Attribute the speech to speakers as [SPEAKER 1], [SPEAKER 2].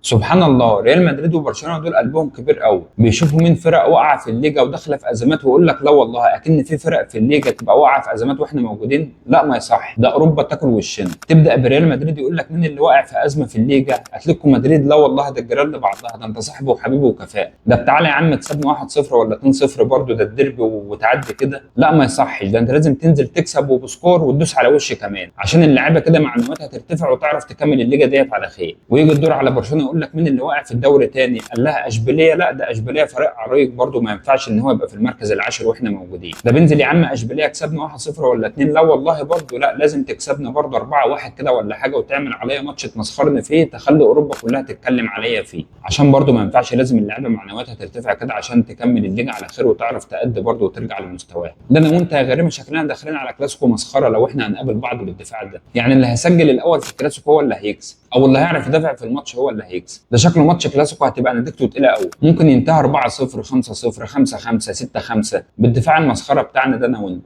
[SPEAKER 1] سبحان الله، ريال مدريد وبرشلونة دول قلبهم كبير قوي، بيشوفوا مين فرق واقعه في الليجا وداخله في ازمات ويقول لك لا والله اكن في فرق في الليجا تبقى واقعه في ازمات واحنا موجودين، لا ما يصح، ده اوروبا تاكل وشنا. تبدا بريال مدريد يقول لك مين اللي واقع في ازمة في الليجا؟ اتلتيكو مدريد، لا والله ده الجيران لبعضها، ده انت صاحبه وحبيبه وكفاءة، ده تعالى يا عم تكسبنا 1-0 ولا 2-0 برضه، ده الديربي وتعدي كده، لا ما يصحش، ده انت لازم تنزل تكسب وب score وتدوس على وش كمان عشان اللعيبة كده معلوماتها ترتفع وتعرف تكمل الليجا ديت على خير. ويجي الدور على برشلونة يقول لك مين اللي واقع في الدوري تاني؟ قال لها اشبيلية، لا ده اشبيلية فريق عريق برضه ما ينفعش ان هو يبقى في المركز العاشر واحنا موجودين. ده بينزل يا عم اشبيلية كسبنا 1-0 ولا 2، لا والله برضه لا لازم تكسبنا برضه 4-1 كده ولا حاجة وتعمل عليا ماتش تمسخرني فيه تخلي اوروبا كلها تتكلم عليا فيه، عشان برضه ما ينفعش، لازم اللعيبة معنوياتها ترتفع كده عشان تكمل الليجا على خير وتعرف تأدي برضه وترجع لمستواها. ده انا وانت يا غريم شكلنا داخلين على كلاسيكو مسخرة لو احنا هنقابل بعض بالدفاع ده، يعني اللي هيسجل الاول في الكلاسيكو هو اللي هيكسب، او اللي هيعرف يدافع في الماتش هو اللي هيكسب. ده شكله ماتش كلاسيكو هتبقى نتيجته تقيلة قوي، ممكن ينتهي 4-0 5-0 5-5 6-5 بالدفاع المسخره بتاعنا ده انا وانت.